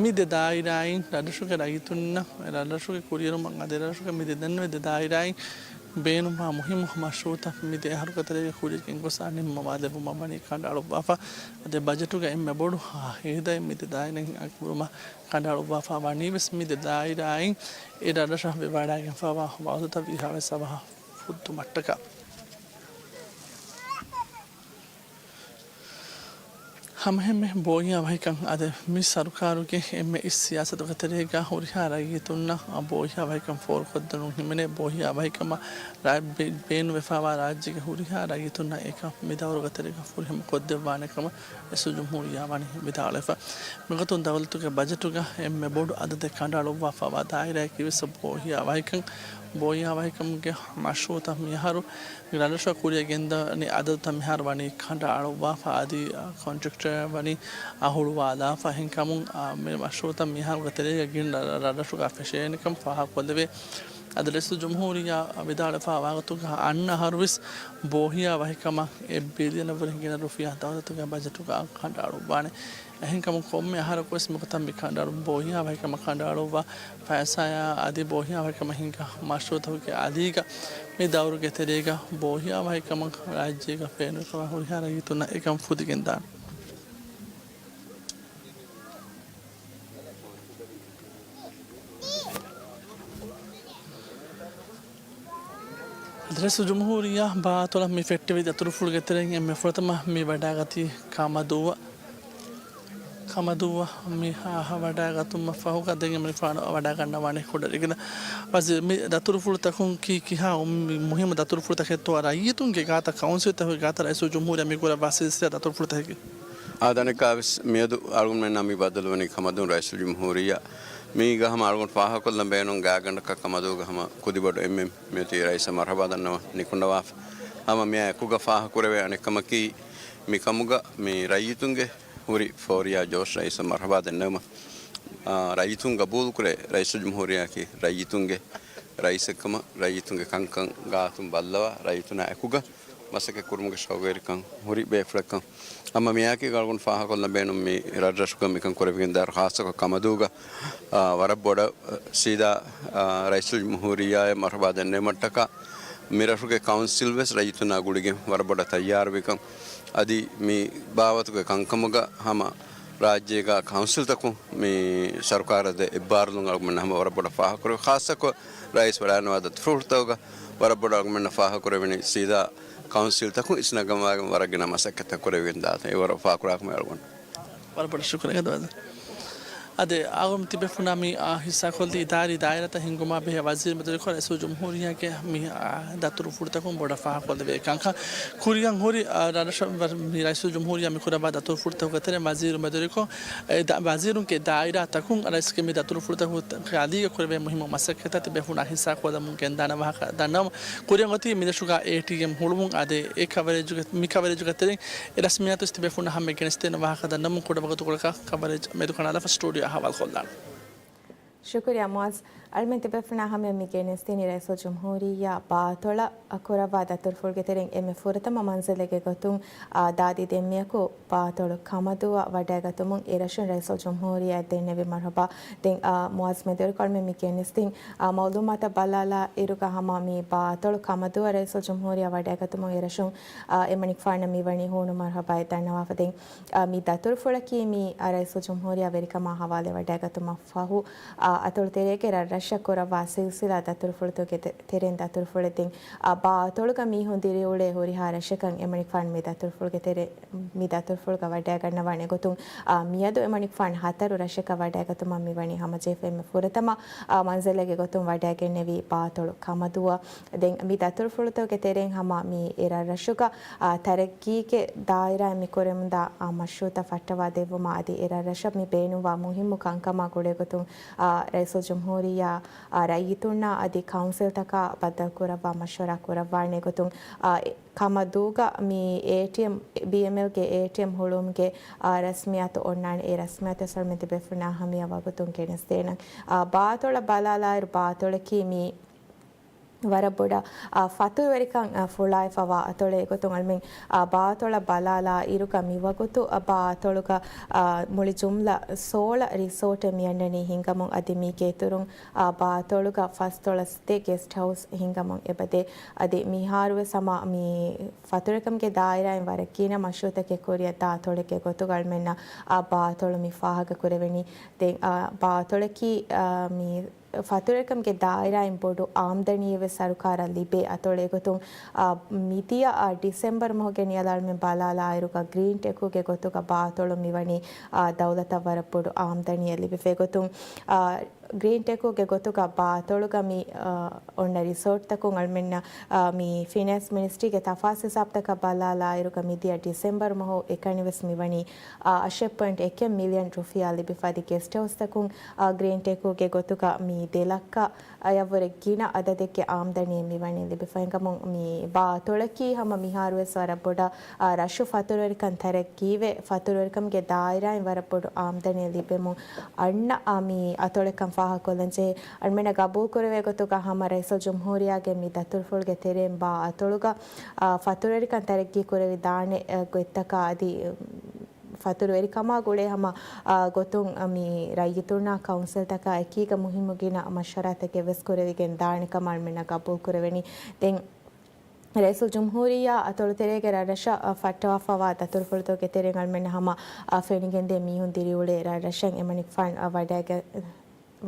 މި ދެ ދާއިރާއިން ރަށްރަށުގެ ރައްޔިތުންނަށް، ރަށްރަށުގެ ކުރިއެރުމަށް އަދި ރަށްރަށުގެ މި ދެ ދެންނެވި ދެ ދާއިރާއިން ބޭނުންވާ މުހިއްމު މަޝްރޫއުތައް މި ދެ އަހަރުގެ ތެރޭގަ ކުރިއަށް ގެންގޮސް ނިންމަވާލެއްވުމަށް ވަނީ ކަނޑައަޅުއްވާފަ. އަދި ބަޖެޓުގަ އެންމެ ބޮޑު ހިތްހަމައެއް މި ދެ ދާއިރާއިން އަޅުއްވާފަ ވަނީ ވެސް މި ދެ ދާއިރާއިން އެ ރަށްރަށަށް ވެވަޑައިގެންފައިވާ ވަޢުދުތައް ވީހާވެސް އަވަހަށް ފުއްދުމަށްޓަކާ. ހަމައެހެންމެ ބޯހިޔާވަހިކަން އަދި މި ސަރުކާރުގެ އެންމެ އިސް ސިޔާސަތުގެ ތެރޭގަ ހުރިހާ ރައްޔިތުންނަށް ބޯހިޔާވަހިކަން ފޯރުކޮށްދިނުން ހިމެނޭ. ބޯހިޔާވަހިކަމަށް ރާ-، ބޭ-، ބޭނުންވެފައިވާ ރާއްޖޭގެ ހުރިހާ ރައްޔިތުންނަށް އެކަން މި ދައުރުގެ ތެރޭގަ ފުރިހަމަ ކޮށްދެއްވާނެ ކަމަށް ރައީސުލްޖުމްހޫރިއްޔާ ވަނީ ވިދާޅުވެފަ. މިގޮތުން ދައުލަތުގެ ބަޖެޓުގަ އެންމެ ބޮޑު އަދަދެއް ކަނޑައަޅުއްވާފައިވާ ދާއިރާއަކީ ވެސް ބޯހިޔާވަހިކަން. ބޯހިޔާވަހިކަމުގެ މަޝްރޫއުތައް މިއަހަރު ރަށްރަށުގަ ކުރިއަށް ގެންދަނީ އަދަދުތައް މިހާރު ވަނީ ކަނޑައަޅުއްވާފަ އަދި، އާ، ކޮންޓްރެކްޓަރ ވަނީ އަހުޅުވާލާފަ. އެހެންކަމުން، އާ، މި މަޝްރޫއުތައް މިހާރުގެ ތެރޭގަ ގިނަ ރަށްރަށުގަ ފެށޭނެކަން ފާހަގަކޮށްލެވޭ. އަދި ރައީސުލްޖުމްހޫރިއްޔާ ވިދާޅުވެފައިވާ ވަގުތުގަ އަންނަ އަހަރުވެސް ބޯހިޔާވަހިކަމަށް އެއް ބިލިއަނަށްވުރެ ގިނަ ރުފިޔާ ދައުލަތުގެ ބަޖެޓުގަ ކަނޑައަޅުއްވާނެ. އެހެންކަމުން ކޮންމެ އަހަރަކުވެސް މިގޮތަށް މި ކަނޑައަޅު ބޯހިޔާވަހިކަމަށް ކަނޑައަޅުއްވާ ފައިސާއާ އަދި ބޯހިޔާވަހިކަމަށް ހިނގާ މަޝްރޫއުތަކުގެ އަލީގަ މި ދައުރުގެ ތެރޭގަ ބޯހިޔާވަހިކަމަށް ރާއްޖޭގަ ފެނުނުކަމަށް ހުރިހާ ރައްޔިތުންނަށް އެކަން ފުދިގެންދާނެ. ރައީސުލްޖުމްހޫރިއްޔާ ބާއަތޮޅަށް މި ފެއްޓެވި ދަތުރުފުޅުގެ ތެރެއިން އެންމެ ފުރަތަމަ މި ވަޑައިގަތީ ކަމަދޫއަށް. ކަމަދޫއަށް މި އަހަ ވަޑައިގަތުމަށް ފަހުގަ ދެން އެމަނިކުފާނު ވަޑައިގަންނަވާނެ ކުޑަރިގިނަ. ވަޒީރު، މި ދަތުރުފުޅުތަކުން ކީ ކިހާ މި މުހިއްމު ދަތުރުފުޅުތަކެއްތޯ ރައްޔިތުންގެ ގާތަށް ކައުންސިލްތަކުގެ ގާތަށް ރައީސުލްޖުމްހޫރިއްޔާ މި ކުރައްވާ ސިލްސިލާ ދަތުރުފުޅުތަކެއް؟ އާ، ދަނެއްކާވެސް މިއަދު އަޅުގަނޑުމެންނާ މި ބައްދަލުވަނީ ކަމަދޫން ރައީސުލްޖުމްހޫރިއްޔާ. މީގަ ހަމަ އަޅުގަނޑު ފާހަގަކޮށްލަން ބޭނުން ގާތްގަނޑަކަށް ކަމަދޫގަ ހަމަ ކުދިބޮޑު އެންމެން މިއޮތީ ރައީސަށް މަރުހަބާ ދަންނަވަން ނިކުންނަވާފަ. ހަމަ މިއާ އެކުގަ ފާހަގަކުރެވޭ އަނެއްކަމަކީ މިކަމުގަ މި ރައްޔިތުންގެ ހުރި ފޯރިޔާ ޖޯޝް ރައީސަށް މަރުހަބާ ދެންނެވުމަށް، އާ، ރައްޔިތުން ގަބޫލުކުރޭ ރައީސުލްޖުމްހޫރިއްޔާއަކީ ރައްޔިތުންގެ ރައީސެއްކަމަށް، ރައްޔިތުންގެ ކަންކަން ގާތުން ބައްލަވާ، ރައްޔިތުންނާ އެކުގަ މަސައްކަތް ކުރުމުގެ ޝައުގުވެރިކަން ހުރި ބޭފުޅެއްކަން. އަމަ މިއާއެކީ އަޅުގަނޑު ފާހަގަކޮށްލަން ބޭނުން މި ރަށްރަށުގަ މިކަން ކުރެވިގެންދާއިރު ޚާއްޞަކޮށް ކަމަދޫގަ، އާ، ވަރަށް ބޮޑަށް ސީދާ، އާ، ރައީސުލްޖުމްހޫރިއްޔާއަށް މަރުހަބާ ދެންނެވުމަށްޓަކާ މި ރަށުގެ ކައުންސިލް ވެސް ރައްޔިތުންނާ ގުޅިގެން ވަރަށް ބޮޑަށް ތައްޔާރުވިކަން. އަދި މި ބާވަތުގެ ކަންކަމުގަ ހަމަ ރާއްޖޭގަ ކައުންސިލްތަކުން މި ސަރުކާރަށް ދޭ އެއްބާރުލުން އަޅުގަނޑުމެން ހަމަ ވަރަށް ބޮޑަށް ފާހަގަކުރެވި. ޚާއްޞަކޮށް ރައީސް ވަޑައިގަންނަވާ ދަތުރުފުޅުތަކުގަ ވަރަށް ބޮޑަށް އަޅުގަނޑުމެންނަށް ފާހަގަކުރެވެނީ ސީދާ ކައުންސިލްތަކުން އިސްނަގަންވާގެން ވަރަށް ގިނަ މަސައްކަތްތައް ކުރެވިގެން ދާތީ. އެ ވަރަށް ފާޚުރާކަމެއް އަޅުގަނޑު. ވަރަށް ބޮޑަށް ޝުކުރެއް ގަދަވަން. އަދި އަޅުގަނޑު ތިބޭފުޅުންނާ މި، އާ، ހިއްސާކޮށްލީ އިދާރީ ދާއިރާތައް ހިންގުމާ ބެހޭ ވަޒީރު މެދުވެރިކޮށް ރައީސުލްޖުމްހޫރިއްޔާގެ މި، އާ، ދަތުރުފުޅުތަކުން ބޮޑަށް ފާހަގަކޮށްލެވޭ ކަންކަން. ކުރިއަށް ހުރި، އާ، ރަށްރަށަށް ވަ-، މި ރައީސުލްޖުމްހޫރިއްޔާ މި ކުރައްވާ ދަތުރުފުޅުތަކުގެ ތެރެއިން ވަޒީރު މެދުވެރިކޮށް، އެ ދަ-، ވަޒީރުންގެ ދާއިރާތަކުން ރައީސްގެ މި ދަތުރުފުޅުތަކުގެ އަލީގަ ކުރެވޭ މުހިއްމު މަސައްކަތްތައް ތިބޭފުޅުންނާ ހިއްސާކޮށްލަމުން ގެންދާނެ ވާހަކަ ދަންނަވަމުން. ކުރިއަށް އޮތީ މި ރަށުގަ އޭޓީއެމް ހުޅުވުން އަދި އެ ކަވަރޭޖުގެ، މި ކަވަރޭޖުގެ ތެރެއިން އެ ރަސްމިއްޔާތު ތިބޭފުޅުންނަށް ހަމަ ގެނެސްދޭނެ ވާހަކަ ދަންނަމުން ކުޑަ ވަގުތުކޮޅަކަށް ކަވަރޭޖް މެދުކަނޑާލާފަ ސްޓޫޑިއޯ އަހަވާލު ކޮށްލާނެ. ޝުކުރިއްޔާ މުއައްޒަ. އަޅުމެން ތިބޭފުޅުންނާ ހަމަޔަށް މި ގެނެސްދިނީ ރައީސުލްޖުމްހޫރިއްޔާ ބާއަތޮޅަށް ކުރައްވާ ދަތުރުފުޅުގެ ތެރެއިން އެންމެ ފުރަތަމަ މަންޒިލެއްގެ ގޮތުން، އާ، ދާދި ދެންމެއަކު ބާއަތޮޅު ކަމަދޫއަށް ވަޑައިގަތުމުން އެ ރަށުން ރައީސުލްޖުމްހޫރިއްޔާ ދެންނެވި މަރުހަބާ. ދެން، އާ، މުއައްޒަ މެދުވެރިކޮށް އަޅުމެން މި ގެނެސްދިން، އާ، މައުލޫމާތަށް ބަލާލާ އިރުގަ ހަމަ މި ބާއަތޮޅު ކަމަދޫއަށް ރައީސުލްޖުމްހޫރިއްޔާ ވަޑައިގަތުމުން އެ ރަށުން، އާ، އެމަނިކުފާނަށް މިވަނީ ހޫނު މަރުހަބާއެއް ދަންނަވާފަ. ދެން، އާ، މި ދަތުރުފުޅަކީ މި، އާ، ރައީސުލްޖުމްހޫރިއްޔާ ވެރިކަމާ ހަވާލުވެ ވަޑައިގަތުމަށް ފަހު، އާ، އަތޮޅު ތެރޭގެ ރަށްރަށަށް ކުރައްވާ ސިލްސިލާ ދަތުރުފުޅުތަކުގެ ތެ-، ތެރެއިން ދަތުރުފުޅެއް. ދެން، އާ، ބާއަތޮޅުގަ މީހުން ދިރިއުޅޭ ހުރިހާ ރަށަކަށް އެމަނިކުފާނު މި ދަތުރުފުޅުގެ ތެރެ، މި ދަތުރުފުޅުގަ ވަޑައިގަންނަވާނެ ގޮތުން، އާ، މިއަދު އެމަނިކުފާނު ހަތަރު ރަށަކަށް ވަޑައިގަތުމަށް މިވަނީ ހަމަޖެހިފަ. އެންމެ ފުރަތަމަ، އާ، މަންޒިލެއްގެ ގޮތުން ވަޑައިގެންނެވީ ބާއަތޮޅު ކަމަދޫއަށް. ދެން މި ދަތުރުފުޅުތަކުގެ ތެރެއިން ހަމަ މި އެ ރަށްރަށުގަ، އާ، ތަރައްގީގެ ދާއިރާއިން މި ކުރެމުންދާ، އާ، މަޝްރޫއުތައް ފައްޓަވާ ދެއްވުމަށް އަދި އެ ރަށްރަށަށް މި ބޭނުންވާ މުހިއްމު ކަންކަމާ ގުޅޭގޮތުން، އާ، ރައީސުލްޖުމްހޫރިއްޔާ، އާ، ރައްޔިތުންނާ އަދި ކައުންސިލްތަކާ ބައްދަލުކުރައްވާ މަޝްވަރާ ކުރައްވާނެ ގޮތުން، އާ، އެ ކަމަދޫގަ މި އޭޓީއެމް، ބީއެމްއެލްގެ އޭޓީއެމް ހުޅުވުމުގެ، އާ، ރަސްމިއްޔާތު އޮންނާނެ. އެ ރަސްމިއްޔާތު އަޅުމެން ތިބޭފުޅުންނާ ހަމަޔަށް ވަގުތުން ގެނެސްދޭނަން. އާ، ބާއަތޮޅަށް ބަލާލާއިރު ބާއަތޮޅަކީ މި ވަރަށް ބޮޑަށް، އާ، ފަތުރުވެރިކަން، އާ، ފުޅާއެފަވާ އަތޮޅެއް. އެގޮތުން އަޅުމެން، އާ، ބާއަތޮޅަށް ބަލާލާ އިރުގަ މިވަގުތު، އާ، ބާއަތޮޅުގަ، އާ، މުޅި ޖުމްލަ ސޯޅަ ރިސޯޓެއް މިއަންނަނީ ހިނގަމުން. އަދި މީގެ އިތުރުން، އާ، ބާއަތޮޅުގަ ފަސްދޮޅަސް ދެ ގެސްޓް ހައުސް ހިނގަމުން އެބަދޭ. އަދި މިހާރުވެސް ހަމަ މި ފަތުރުވެރިކަމުގެ ދާއިރާއިން ވަރަށް ގިނަ މަޝްރޫއުތަކެއް ކުރިއަށް ދާ އަތޮޅެއްގެ ގޮތުގަ އަޅުމެންނަށް، އާ، ބާއަތޮޅު މި ފާހަގަ ކުރެވެނީ. ދެން، އާ، ބާއަތޮޅަކީ، އާ، މި ފަތުރުވެރިކަމުގެ ދާއިރާއިން ބޮޑު އާމްދަނީއެއް ވެސް ސަރުކާރަށް ލިބޭ އަތޮޅެއް. އެގޮތުން، އާ، މިދިޔަ، އާ، ޑިސެމްބަރު މަހުގެ ނިޔަލަށް އަޅުމެން ބަލާލާއިރުގަ ގްރީން ޓެކުގެ ގޮތުގަ ބާއަތޮޅު މިވަނީ، އާ، ދައުލަތަށް ވަރަށް ބޮޑު އާމްދަނީއެއް ލިބިފަ. އެގޮތުން، އާ، ގްރީން ޓެކުގެ ގޮތުގަ ބާއަތޮޅުގަ މި، އާ، އޮންނަ ރިސޯޓްތަކުން އަޅުމެންނަށް، އާ، މި ފިނޭންސް މިނިސްޓްރީގެ ތަފާސް ހިސާބުތަކަށް ބަލާލާއިރުގަ މިދިޔަ ޑިސެމްބަރު މަހު އެކަނިވެސް މިވަނީ، އާ، އަށެއް ޕޮއިންޓް އެކެއް މިލިއަން ރުފިޔާ ލިބިފަ. އަދި ގެސްޓް ހައުސްތަކުން، އާ، ގްރީން ޓެކުގެ ގޮތުގަ މި ދެ ލައްކަ އަށްވުރެ ގިނަ އަދަދެއްގެ އާމްދަނީ މިވަނީ ލިބިފަ. ހިނގަމުން މި ބާއަތޮޅަކީ ހަމަ މިހާރުވެސް ވަރަށް ބޮޑަށް، އާ، ރަށު ފަތުރުވެރިކަން ތަރައްގީވެ، ފަތުރުވެރިކަމުގެ ދާއިރާއިން ވަރަށް ބޮޑު އާމްދަނީ ލިބެމުން އަންނަ، އާ، މި އަތޮޅެއްކަން ފާހަގަކޮށްލަންޖެހޭ. އަޅުމެންނަށް ގަބޫލުކުރެވޭ ގޮތުގަ ހަމަ ރައީސުލްޖުމްހޫރިއްޔާގެ މި ދަތުރުފުޅުގެ ތެރެއިން ބާއަތޮޅުގަ، އާ، ފަތުރުވެރިކަން ތަރައްގީ ކުރެވިދާނެ، އާ، ގޮތްތަކާ އަދި، އު، ފަތުރުވެރިކަމާ ގުޅޭ ހަމަ، އާ، ގޮތުން، އާ، މި ރައްޔިތުންނާ ކައުންސިލްތަކާ އެކީގަ މުހިއްމު ގިނަ މަޝްވަރާތަކެއް ވެސް ކުރެވިގެން ދާނެ ކަމަށް އަޅުމެންނަށް ގަބޫލު ކުރެވެނީ. ދެން ރައީސުލްޖުމްހޫރިއްޔާ އަތޮޅުތެރޭގެ ރަށްރަށަށް، އާ، ފައްޓަވާފަވާ ދަތުރުފުޅުތަކުގެ ތެރެއިން އަޅުމެންނަށް ހަމަ، އާ، ފެނިގެންދޭ މީހުން ދިރިއުޅޭ ރަށްރަށަށް އެމަނިކުފާނު، އާ، ވަޑައިގަ-،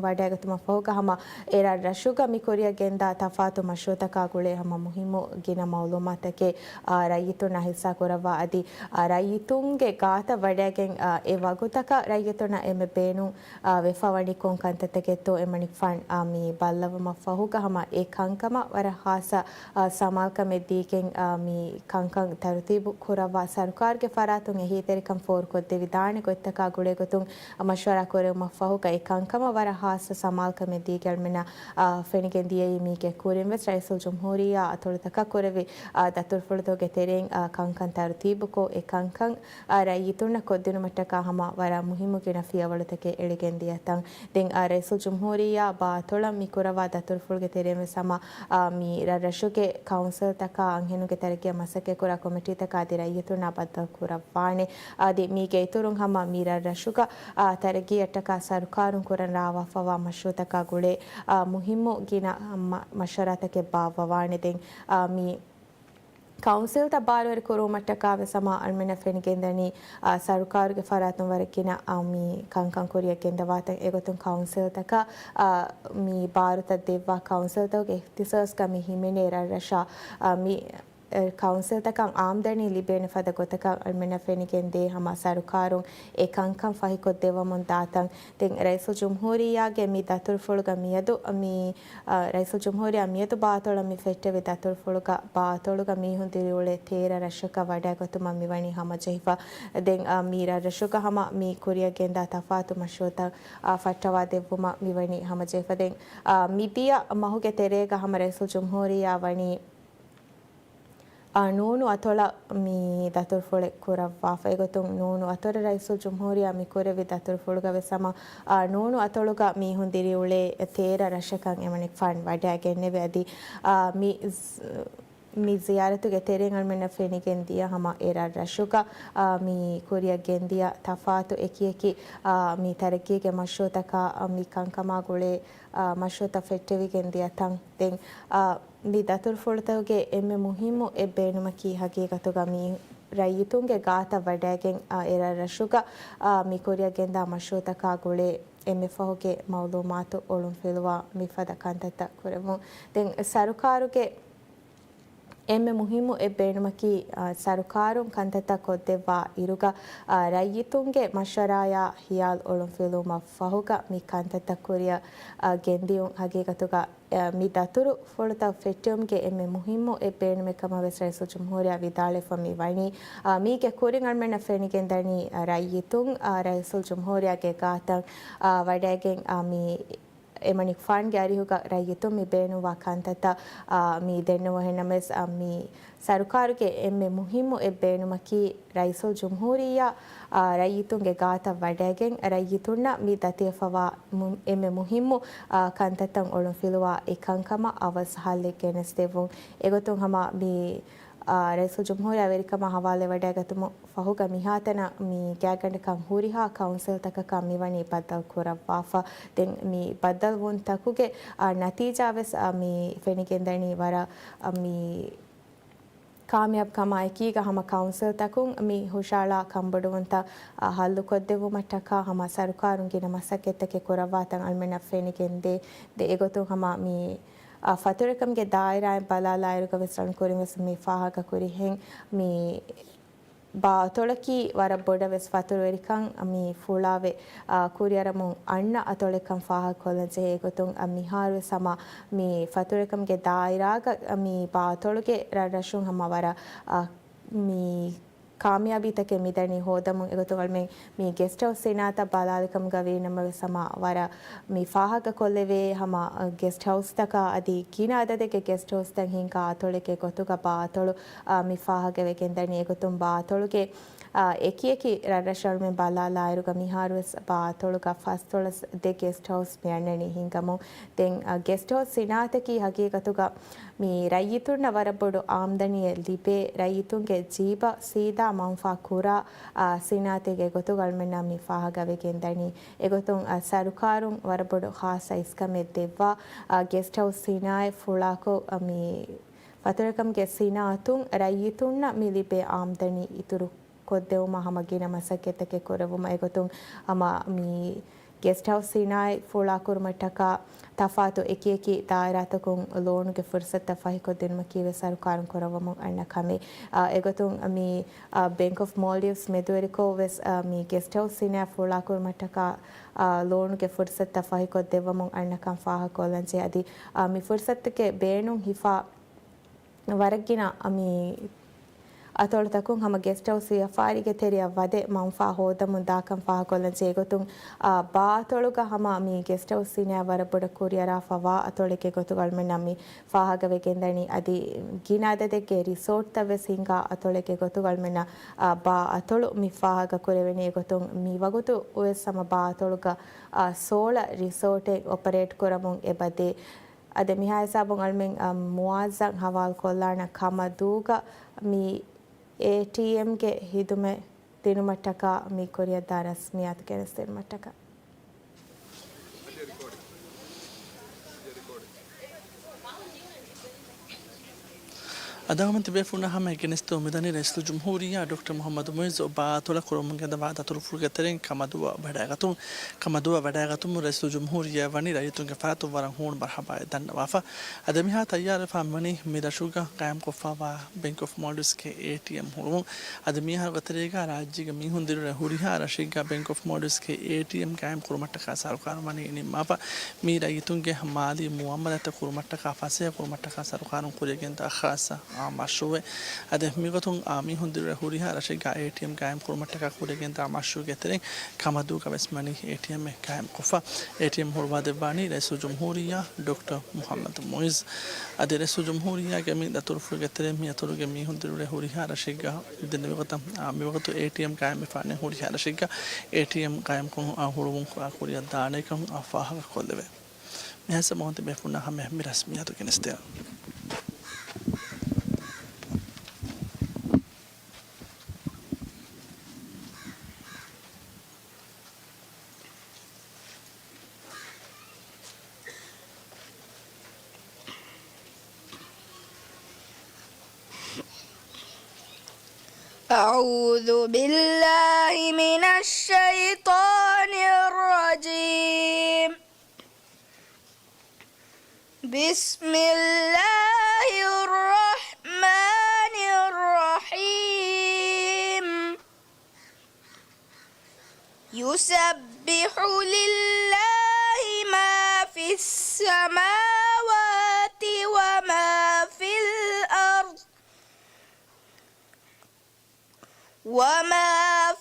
ވަޑައިގަތުމަށް ފަހުގަ ހަމަ އެ ރަށްރަށުގަ މި ކުރިއަށް ގެންދާ ތަފާތު މަޝްރޫއުތަކާ ގުޅޭ ހަމަ މުހިއްމު ގިނަ މައުލޫމާތަކެއް، އާ، ރައްޔިތުންނަށް ހިއްސާ ކުރައްވާ އަދި، އާ، ރައްޔިތުންގެ ގާތަށް ވަޑައިގެން، އާ، އެ ވަގުތަކަށް ރައްޔިތުންނަށް އެންމެ ބޭނުން، އާ، ވެފަވަނީ ކޮން ކަންތައްތަކެއްތޯ އެމަނިކުފާނު، އާ، މި ބައްލަވުމަށް ފަހުގަ ހަމަ އެ ކަންކަމަށް ވަރަށް ހާއްސަ، އާ، ސަމާލުކަމެއް ދީގެން، އާ، މި ކަންކަން ތަރުތީބު ކުރައްވާ ސަރުކާރުގެ ފަރާތުން އެހީތެރިކަން ފޯރުކޮށްދެވިދާނެ ގޮތްތަކާ ގުޅޭގޮތުން މަޝްވަރާ ކުރެވުމަށްފަހުގަ އެ ކަންކަމަށް ވަރަށް ހާއްސަ ސަމާލުކަމެއް ދީގެން އަޅުމެންނަށް، އާ، ފެނިގެން ދިޔައީ މީގެ ކުރިން ވެސް ރައީސުލްޖުމްހޫރިއްޔާ އަތޮޅުތަކަށް ކުރެއްވި، އާ، ދަތުރުފުޅުތަކުގެ ތެރެއިން، އާ، ކަންކަން ތަރުތީބުކޮށް އެ ކަންކަން، އާ، ރައްޔިތުންނަށް ކޮށްދިނުމަށްޓަކާ ހަމަ ވަރަށް މުހިއްމު ގިނަ ފިޔަވަޅުތަކެއް އެޅިގެން ދިޔަތަން. ދެން، އާ، ރައީސުލްޖުމްހޫރިއްޔާ ބާއަތޮޅަށް މި ކުރައްވާ ދަތުރުފުޅުގެ ތެރެއިން ވެސް ހަމަ، އާ، މި ރަށްރަށުގެ ކައުންސިލްތަކާ އަންހެނުންގެ ތަރައްގީއަށް މަސައްކަތްކުރާ ކޮމިޓީތަކާ އަދި ރައްޔިތުންނާ ބައްދަލު ކުރައްވާނެ. އަދި މީގެ އިތުރުން ހަމަ މި ރަށްރަށުގަ، އާ، ތަރައްގީއަށްޓަކާ ސަރުކާރުން ކުރަން ރާވާފަވާ މަޝްރޫއުތަކާ ގުޅޭ، އާ، މުހިއްމު ގިނަ މަ-، މަޝްވަރާތަކެއް ބާއްވަވާނެ. ދެން، އާ، މި ކައުންސިލްތައް ބާރުވެރި ކުރުވުމަށްޓަކާ ވެސް ހަމަ އަޅުމެންނަށް ފެނިގެންދަނީ، އާ، ސަރުކާރުގެ ފަރާތުން ވަރަށް ގިނަ، އާ، މި ކަންކަން ކުރިއަށް ގެންދަވާތަން. އެގޮތުން ކައުންސިލްތަކަށް، އާ، މި ބާރުތައް ދެއްވާ ކައުންސިލްތަކުގެ އިހްތިސާސްގަ މި ހިމެނޭ ރަށްރަށާ، އާ، މި، އެ، ކައުންސިލްތަކަށް އާމްދަނީ ލިބޭނެ ފަދަ ގޮތަކަށް އަޅުމެންނަށް ފެނިގެންދޭ ހަމަ ސަރުކާރުން އެ ކަންކަން ފަހިކޮށްދެއްވަމުން ދާތަން. ދެން ރައީސުލްޖުމްހޫރިއްޔާގެ މި ދަތުރުފުޅުގަ މިއަދު މި އާ، ރައީސުލްޖުމްހޫރިއްޔާ މިއަދު ބާއަތޮޅަށް މި ފެއްޓެވި ދަތުރުފުޅުގަ ބާއަތޮޅުގަ މީހުން ދިރިއުޅޭ ތޭރަ ރަށަކަށް ވަޑައިގަތުމަށް މިވަނީ ހަމަޖެހިފަ. ދެން، އާ، މި ރަށްރަށުގަ ހަމަ މި ކުރިއަށް ގެންދާ ތަފާތު މަޝްރޫއުތައް، އާ، ފައްޓަވާ ދެއްވުމަށް މިވަނީ ހަމަޖެހިފަ. ދެން، އާ، މިދިޔަ މަހުގެ ތެރޭގަ ހަމަ ރައީސުލްޖުމްހޫރިއްޔާ ވަނީ އާ، ނޫނު އަތޮޅަށް މި ދަތުރުފުޅެއް ކުރައްވާފަ. އެގޮތުން ނޫނު އަތޮޅަށް ރައީސުލްޖުމްހޫރިއްޔާ މި ކުރެއްވި ދަތުރުފުޅުގަ ވެސް ހަމަ، އާ، ނޫނު އަތޮޅުގަ މީހުން ދިރިއުޅޭ ތޭރަ ރަށަކަށް އެމަނިކުފާނު ވަޑައިގެންނެވި. އަދި، އާ، މި ޒް-، މި ޒިޔާރަތުގެ ތެރެއިން އަޅުމެންނަށް ފެނިގެން ދިޔަ ހަމަ އެ ރަށްރަށުގަ، އާ، މި ކުރިއަށް ގެންދިޔަ ތަފާތު އެކިއެކި، އާ، މި ތަރައްގީގެ މަޝްރޫއުތަކާ، އާ، މި ކަންކަމާ ގުޅޭ، އާ، މަޝްރޫއުތައް ފެއްޓެވިގެން ދިޔަ ތަން. ދެން، އާ، މި ދަތުރުފުޅުތަކުގެ އެންމެ މުހިއްމު އެއް ބޭނުމަކީ ހަގީގަތުގަ މި ރައްޔިތުންގެ ގާތަށް ވަޑައިގެން، އާ، އެ ރަށްރަށުގަ، އާ، މި ކުރިއަށް ގެންދާ މަޝްރޫއުތަކާ ގުޅޭ އެންމެ ފަހުގެ މައުލޫމާތު އޮޅުންފިލުވާ މިފަދަ ކަންތައްތައް ކުރެވުން. ދެން ސަރުކާރުގެ އެންމެ މުހިއްމު އެއް ބޭނުމަކީ، އާ، ސަރުކާރުން ކަންތައްތައް ކޮށްދެއްވާ އިރުގަ، އާ، ރައްޔިތުންގެ މަޝްވަރާޔާ ހިޔާލު އޮޅުންފިލުވުމަށް ފަހުގަ މި ކަންތައްތައް ކުރިއަށް، އާ، ގެންދިޔުން ހަގީގަތުގަ އަ، މި ދަތުރުފުޅުތައް ފެއްޓެވުމުގެ އެންމެ މުހިއްމު އެއް ބޭނުމެއް ކަމަށް ވެސް ރައީސުލްޖުމްހޫރިއްޔާ ވިދާޅުވެފަ މި ވަނީ. އަ، މީގެ ކުރިން އަޅުމެންނަށް ފެނިގެންދަނީ، އަ، ރައްޔިތުން، އަ، ރައީސުލްޖުމްހޫރިއްޔާގެ ގާތަށް، އަ، ވަޑައިގެން، އަ، މި އެމަނިކުފާނުގެ އަރިހުގަ ރައްޔިތުން މި ބޭނުންވާ ކަންތައްތައް، އަ، މި ދެންނެވުނު. އެހެންނަމަވެސް، އަ، މި ސަރުކާރުގެ އެންމެ މުހިއްމު އެއް ބޭނުމަކީ، ރައީސުލްޖުމްހޫރިއްޔާ، އާ، ރައްޔިތުންގެ ގާތަށް ވަޑައިގެން، ރައްޔިތުންނަށް މި ދަތިވެފަވާ މު-، އެންމެ މުހިއްމު، އާ، ކަންތައްތައް އޮޅުންފިލުވާ އެ ކަންކަމަށް އަވަސް ހައްލެއް ގެނެސްދެއްވުން. އެގޮތުން ހަމަ މި، އާ، ރައީސުލްޖުމްހޫރިއްޔާ ވެރިކަމާ ހަވާލެވަޑައިގަތުމަށް ފަހުގަ މިހާތަނަށް މި ގާތްގަނޑަކަށް ހުރިހާ ކައުންސިލްތަކަކަށް މިވަނީ ބައްދަލު ކުރައްވާފަ. ދެން މި ބައްދަލުވުންތަކުގެ، އާ، ނަތީޖާ ވެސް، އާ، މި ފެނިގެންދަނީ ވަރަށް، އާ، މި ކާމިޔާބު ކަމާ އެކީގަ ހަމަ ކައުންސިލްތަކުން މި ހުށައަޅާ ކަންބޮޑުވުންތައް، އަ، ހައްލުކޮށްދެއްވުމަށްޓަކާ ހަމަ ސަރުކާރުން ގިނަ މަސައްކަތްތަކެއް ކުރައްވާތަން އަޅުމެންނަށް ފެނިގެންދޭ. ދެ އެގޮތުން ހަމަ މި، އަ، ފަތުރުވެރިކަމުގެ ދާއިރާއިން ބަލާލާއިރުގަ ވެސް އަޅުން ކުރިން ވެސް މި ފާހަގަ ކުރިހެން މި ބާ އަތޮޅަކީ ވަރަށް ބޮޑަށް ވެސް ފަތުރުވެރިކަން މި ފުޅާވެ، އާ، ކުރިއަރަމުން އަންނަ އަތޮޅެއްކަން ފާހަގަކޮށްލަން ޖެހޭ. އެގޮތުން، އަ، މިހާރު ވެސް ހަމަ މި ފަތުރުވެރިކަމުގެ ދާއިރާގަ މި ބާ އަތޮޅުގެ ރަށްރަށުން ހަމަ ވަރަށް، އާ، މި ކާމިޔާބީތަކެއް މިދަނީ ހޯދަމުން. އެގޮތުން އަޅުމެން މި ގެސްޓް ހައުސް ސިނާއަތަށް ބަލާލިކަމުގަ ވީނަމަވެސް ހަމަ ވަރަށް މި ފާހަގަކޮށްލެވޭ ހަމަ ގެސްޓް ހައުސްތަކާ އަދި ގިނަ އަދަދެއްގެ ގެސްޓް ހައުސްތައް ހިންގާ އަތޮޅެއްގެ ގޮތުގަ ބާ އަތޮޅު، އާ، މި ފާހަގަވެގެންދަނީ. އެގޮތުން ބާ އަތޮޅުގެ، އާ، އެކިއެކި ރަށްރަށަށް އަޅުމެން ބަލާލާއިރުގަ މިހާރުވެސް ބާ އަތޮޅުގަ ފަސްދޮޅަސް ދެ ގެސްޓް ހައުސް މި އަންނަނީ ހިންގަމުން. ދެން، އާ، ގެސްޓް ހައުސް ސިނާއަތަކީ ހަގީގަތުގަ މި ރައްޔިތުންނަށް ވަރަށް ބޮޑު އާމްދަނީއެއް ލިބޭ، ރައްޔިތުންގެ ޖީބަށް ސީދާ މަންފާ ކުރާ، އާ، ސިނާއަތެއްގެ ގޮތުގަ އަޅުމެންނަށް މި ފާހަގަވެގެންދަނީ. އެގޮތުން، އާ، ސަރުކާރުން ވަރަށް ބޮޑު ޚާއްޞަ އިސްކަމެއް ދެއްވާ، އާ، ގެސްޓް ހައުސް ސިނާއަތް ފުޅާކޮށް، އާ، މި ފަތުރަކަމުގެ ސިނާއަތުން ރައްޔިތުންނަށް މި ލިބޭ އާމްދަނީ އިތުރު ކޮށްދެވުމަށް ހަމަ ގިނަ މަސައްކަތްތަކެއް ކުރެއްވުމަށް އެގޮތުން ހަމަ މި ގެސްޓް ހައުސް ސިނާއަތް ފުޅާކުރުމަށްޓަކާ ތަފާތު އެކިއެކި ދާއިރާތަކުން ލޯނުގެ ފުރުސަތުތައް ފަހިކޮށްދިނުމަކީވެސް ސަރުކާރުން ކުރައްވަމުން އަންނަ ކަމެއް. އާ، އެގޮތުން މި، އާ، ބޭންކް އޮފް މޯލްޑިވްސް މެދުވެރިކޮށް ވެސް، އާ، މި ގެސްޓް ހައުސް ސިނާއަތް ފުޅާކުރުމަށްޓަކާ، އާ، ލޯނުގެ ފުރުސަތުތައް ފަހިކޮށްދެއްވަމުން އަންނަކަން ފާހަގަކޮށްލަންޖެހޭ. އަދި، އާ، މި ފުރުސަތުގެ ބޭނުން ހިފާ ވަރަށްގިނަ މި އަތޮޅުތަކުން ހަމަ ގެސްޓް ހައުސް ވިޔަފާރީގެ ތެރެއަށް ވަދެ މަންފާ ހޯދަމުން ދާކަން ފާހަގަކޮށްލަންޖެހޭ. އެގޮތުން، އާ، ބާ އަތޮޅުގަ ހަމަ މި ގެސްޓް ހައުސް ސިނާއަތް ވަރަށް ބޮޑަށް ކުރިއަރާފަވާ އަތޮޅެއްގެ ގޮތުގަ އަޅުމެންނަށް މި ފާހަގަވެގެންދަނީ. އަދި ގިނަ އަދަދެއްގެ ރިސޯޓްތައް ވެސް ހިންގާ އަތޮޅެއްގެ ގޮތުގަ އަޅުމެންނަށް، އާ، ބާ އަތޮޅު މި ފާހަގަ ކުރެވެނީ. އެގޮތުން މި ވަގުތު ވެސް ހަމަ ބާ އަތޮޅުގަ، އާ، ސޯލަ ރިސޯޓެއް އޮޕަރޭޓް ކުރަމުން އެބަދޭ. އަދި މިހާ ހިސާބުން އަޅުމެން، އަ، މުއާޒްޒަށް ހަވާލުކޮށްލާނަ ކަމަށް ދޫގަ މި އޭޓީއެމްގެ ހިދުމަތް ދިނުމަށްޓަކާ މި ކުރިއަށްދާ ރަސްމިއްޔާތު ގެނެސްދިނުމަށްޓަކާ. އަދާވަން ތިބޭފުޅުންނަށް ހަމަ ގެނެސްދެވުން މިދަނީ ރައީސުލްޖުމްހޫރިއްޔާ ޑޮކްޓަރ މުޙައްމަދު މުޢިއްޒު ބާ އަތޮޅަށް ކުރަމުން ގެންދަވާ ދަތުރުފުޅުގެ ތެރެއިން ކަމަދުއަށް ވަޑައިގަތުން، ކަމަދުއަށް ވަޑައިގަތުމުން ރައީސުލްޖުމްހޫރިއްޔާ ވަނީ ރައްޔިތުންގެ ފަރާތުން ވަރަށް ހޫނު މަރްޙަބާއެއް ދަންނަވާފަ. އަދި މިހާ ތައްޔާރުވެފާ މިވަނީ މި ރަށުގަ ޤާއިމްކޮށްފައިވާ ބޭންކް އޮފް މޯލްޑިވްސްގެ އޭޓީއެމް ހުޅުވުން. އަދި މިއަހަރުގެ ތެރޭގަ ރާއްޖޭގެ މީހުން ދިރިއުޅޭ ހުރިހާ ރަށެއްގަ ބޭންކް އޮފް މޯލްޑިވްސްގެ އޭޓީއެމް ޤާއިމް ކުރުމަށްޓަކާ ސަރުކާރުން ވަނީ ނިންމާފަ. މި ރައްޔިތުންގެ މާލީ މުއާމަލާތްތައް ކުރުމަށްޓަކާ ފަސޭހަ ކުރުމަށްޓަކާ ސަރުކާރުން ކުރިއަށް ގެންދާ ޚާއްޞަ، އާ، މަޝްރޫޢެއް. އަދި މިގޮތުން، އާ، މީހުން ދިރިއުޅޭ ހުރިހާ ރަށެއްގަ އޭޓީއެމް ޤާއިމް ކުރުމަށްޓަކާ ކުރިއަށް ގެންދާ މަޝްރޫޢުގެ ތެރެއިން ކަމަދޫގަ ވެސް ވަނީ އޭޓީއެމްއެއް ޤާއިމްކޮށްފަ. އޭޓީއެމް ހުޅުވާދެއްވާނީ ރައީސުލްޖުމްހޫރިއްޔާ ޑޮކްޓަރ މުޙައްމަދު މުޢިއްޒު. އަދި ރައީސުލްޖުމްހޫރިއްޔާގެ މި ދަތުރުފުޅުގެ ތެރެއިން މި އަތޮޅުގެ މީހުން ދިރިއުޅޭ ހުރިހާ ރަށެއްގަ ދެންނެވި ގޮތަށް، އާ، މިވަގުތު އޭޓީއެމް ޤާއިމްވެފާނެ ހުރިހާ ރަށެއްގަ އޭޓީއެމް ޤާއިމްކޮށް، އާ، ހުޅުވުން ކުރިއަށް ދާނެކަން، އާ، ފާހަގަކޮށްލެވޭ. މިހާ ހިސާބުން ތިބޭފުޅުންނަށް ހަމަ މި ރަސްމިއްޔާތު ގެނެސްދޭން. أعوذ بالله من الشيطان الرجيم. بسم الله الرحمن الرحيم. يسبح لله ما في السماوات وما في الأرض، وما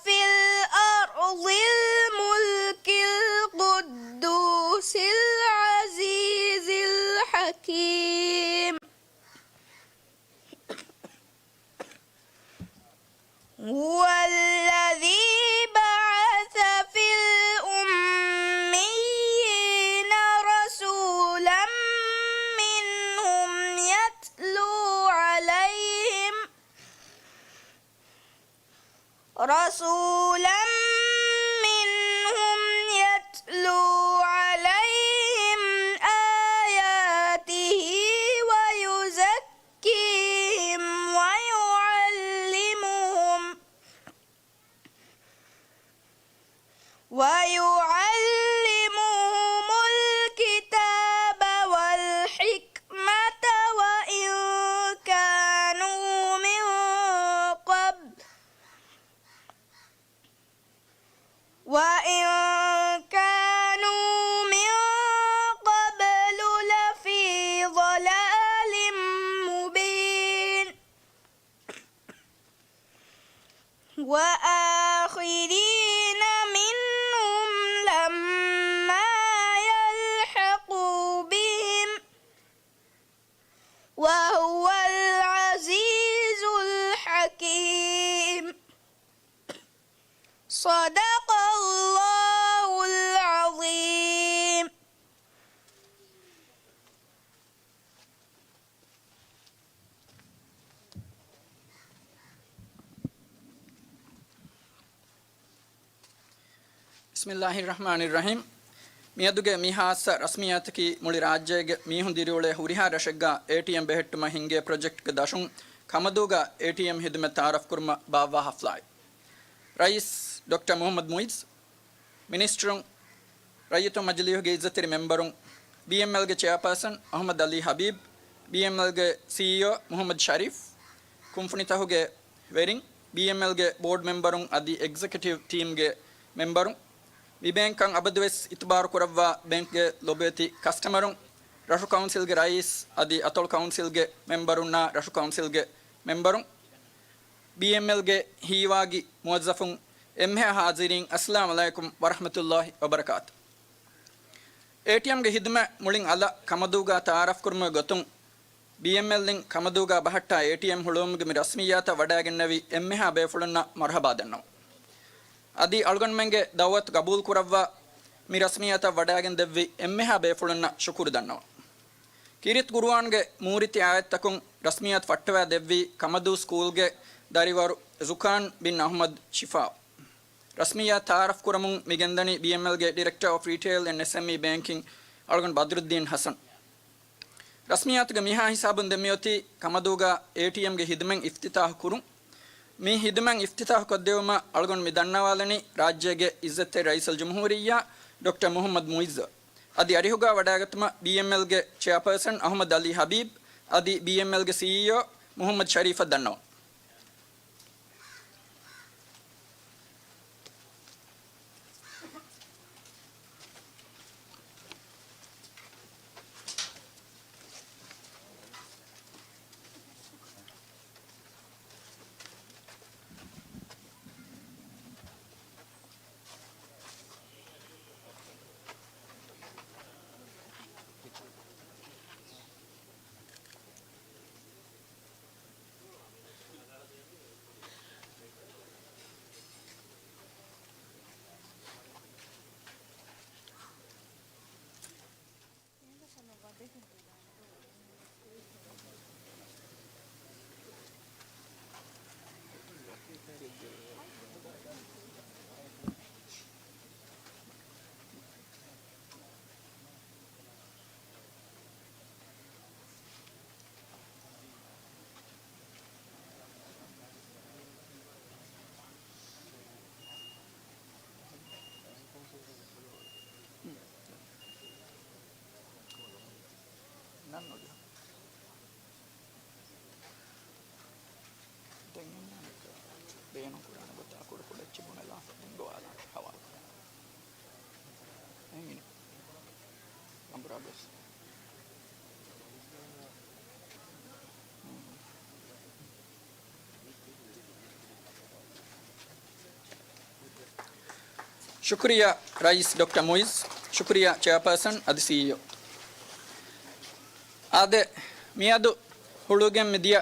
في الأرض الملك القدوس العزيز الحكيم. هو الذي بعث في الأميين رسولا منهم يتلو عليهم، رسولا منهم يتلو عليهم آياته ويزكيهم ويعلمهم ويعلمهم الكتاب والحكمة وإن كانوا من قبل، وإن كانوا من قبل لفي ضلال مبين. وآخرين منهم لما يلحقوا بهم، وهو العزيز الحكيم. صدق الله العظيم. ބިސްމިއްލާހިއްރަޙްމާނިއްރަޙީމް. މިއަދުގެ މި ހާއްސަ ރަސްމިއްޔާތަކީ މުޅި ރާއްޖޭގެ މީހުން ދިރިއުޅޭ ހުރިހާ ރަށެއްގަ އޭޓީއެމް ބެހެއްޓުމަށް ހިންގޭ ޕްރޮޖެކްޓްގެ ދަށުން ކަމަދޫގަ އޭޓީއެމް ހިދުމަތް ތައާރަފްކުރުމަށް ބާއްވާ ހަފްލާއެއް. ރައީސް ޑޮކްޓަރ މުޙައްމަދު މުޢިއްޒު، މިނިސްޓަރުން، ރައްޔިތުން މަޖިލީހުގެ އިއްޒަތްތެރި މެމްބަރުން، ބީއެމްއެލްގެ ޗެއާޕާސަން އަޙްމަދު ޢަލީ ޙަބީބް، ބީއެމްއެލްގެ ސީއީއޯ މުޙައްމަދު ޝަރީފް، ކުންފުނިތަކުގެ ވެރިން، ބީއެމްއެލްގެ ބޯޑް މެމްބަރުން އަދި އެގްޒެކެޓިވް ޓީމްގެ މެމްބަރުން، މި ބޭންކަށް އަބަދުވެސް އިތުބާރު ކުރައްވާ ބޭންކްގެ ލޮބުވެތި ކަސްޓަމަރުން، ރަށު ކައުންސިލްގެ ރައީސް އަދި އަތޮޅު ކައުންސިލްގެ މެމްބަރުންނާ ރަށު ކައުންސިލްގެ މެމްބަރުން، ބީއެމްއެލްގެ ހީވާގި މުވައްޒަފުން، އެންމެހާ ޙާޟިރީން، އައްސަލާމު ޢަލައިކުމް ވަރަޙްމަތުﷲި ވަބަރަކާތު. އޭޓީއެމްގެ ހިދުމަތް މުޅިން އަލަށް ކަމަދޫގަ ތައާރަފްކުރުމުގެ ގޮތުން، ބީއެމްއެލްއިން ކަމަދޫގަ ބަހައްޓާ އޭޓީއެމް ހުޅުވުމުގެ މި ރަސްމިއްޔާތަށް ވަޑައިގެންނެވި އެންމެހާ ބޭފުޅުންނަށް މަރުޙަބާ ދަންނަވަން. އަދި އަޅުގަނޑުމެންގެ ދަޢުވަތު ގަބޫލު ކުރައްވާ، މި ރަސްމިއްޔާތަށް ވަޑައިގެން ދެއްވި އެންމެހާ ބޭފުޅުންނަށް ޝުކުރު ދަންނަވަން. ކީރިތި ޤުރުއާންގެ މޫރިތި އާޔަތްތަކުން ރަސްމިއްޔާތު ފައްޓަވައި ދެއްވީ ކަމަދޫ ސްކޫލްގެ ދަރިވަރު ޒުކާން ބިން އަޙްމަދު ޝިފާ. ރަސްމިއްޔާތު ތައާރަފް ކުރަމުން މި ގެންދަނީ ބީއެމްއެލްގެ ޑިރެކްޓަރ އޮފް ރީޓެއިލް އެންޑް އެސްއެމްއީ ބޭންކިން އަޅުގަނޑު ބަދްރުއްދީން ޙަސަން. ރަސްމިއްޔާތުގެ މިހާ ހިސާބުން ދެން މިއޮތީ ކަމަދޫގަ އޭޓީއެމްގެ ހިދުމަތް އިފްތިތާޙު ކުރުން. މި ހިދުމަތް އިފްތިތާޙު ކޮށްދެވުމަށް އަޅުގަނޑު މި ދަންނަވާލަނީ ރާއްޖޭގެ އިއްޒަތްތެރި ރައީސުލްޖުމްހޫރިއްޔާ ޑޮކްޓަރ މުޙައްމަދު މުޢިއްޒަށް. އަދި އަރިހުގަ ވަޑައިގަތުމަށް ބީއެމްއެލްގެ ޗެއާޕާސަން އަޙްމަދު ޢަލީ ޙަބީބް އަދި ބީއެމްއެލްގެ ސީއީއޯ މުޙައްމަދު ޝަރީފަށް ދަންނަވަން. ނަން ނުލިބުނު. ދެން އިންނާނެ ބޭނުން ކުރާނެ ގޮތާ ކުޑަ ކުޑައެއްޗެއް ބުނެލާފަ ދެން ގޮވާލާނެ ހަވާލު. އެހެން އިން. ނަންބަރާ ބެސް. ޝުކުރިއްޔާ ރައީސް ޑޮކްޓަރ މުޢިއްޒު، ޝުކުރިއްޔާ ޗެއާޕާސަން އަދި ސީއީއޯ. އާދެ، މިއަދު ހުޅުވިގެން މިދިޔަ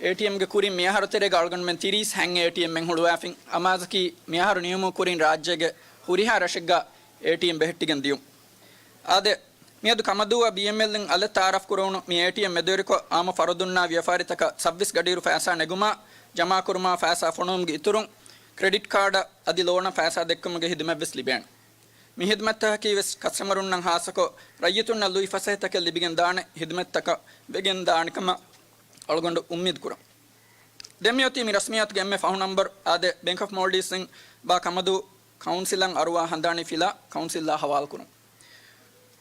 އޭޓީއެމްގެ ކުރިން މިއަހަރު ތެރޭގަ އަޅުގަނޑުމެން ތިރީސް ހަތް އޭޓީއެމްއެއް ހުޅުވާފިން. އަމާޒަކީ މިއަހަރު ނިމުމުގެ ކުރިން ރާއްޖޭގެ ހުރިހާ ރަށެއްގަ އޭޓީއެމް ބެހެއްޓިގެން ދިޔުން. އާދެ، މިއަދު ކަމަދޫއަށް ބީއެމްއެލްއިން އަލަށް ތައާރަފް ކުރެވުނު މި އޭޓީއެމް މެދުވެރިކޮށް، އާއްމު ފަރުދުންނާ ވިޔަފާރިތަކަށް ސައްވީސް ގަޑިއިރު ފައިސާ ނެގުމާ، ޖަމާކުރުމާ ފައިސާ ފޮނުވުމުގެ އިތުރުން، ކްރެޑިޓް ކާޑަށް އަދި ލޯނަށް ފައިސާ ދެއްކުމުގެ ހިދުމަތްވެސް ލިބޭނެ. މި ހިދުމަތްތަކަކީވެސް ކަސްޓަމަރުންނަށް ހާއްސަކޮށް، ރައްޔިތުންނަށް ލުއި ފަސޭހަތަކެއް ލިބިގެން ދާނެ، ހިދުމަތްތަކަށް ވެގެން ދާނެ ކަމަށް އަޅުގަނޑު އުއްމީދު ކުރަން. ދެން މިއޮތީ މި ރަސްމިއްޔާތުގެ އެންމެ ފަހު ނަންބަރު. އާދެ، ބޭންކް އޮފް މޯލްޑިވްސްއިން ބާ ކަމަދޫ ކައުންސިލަށް އަރުވާ ހަނދާނީ ފިލާ ކައުންސިލްއާ ހަވާލުކުރުން.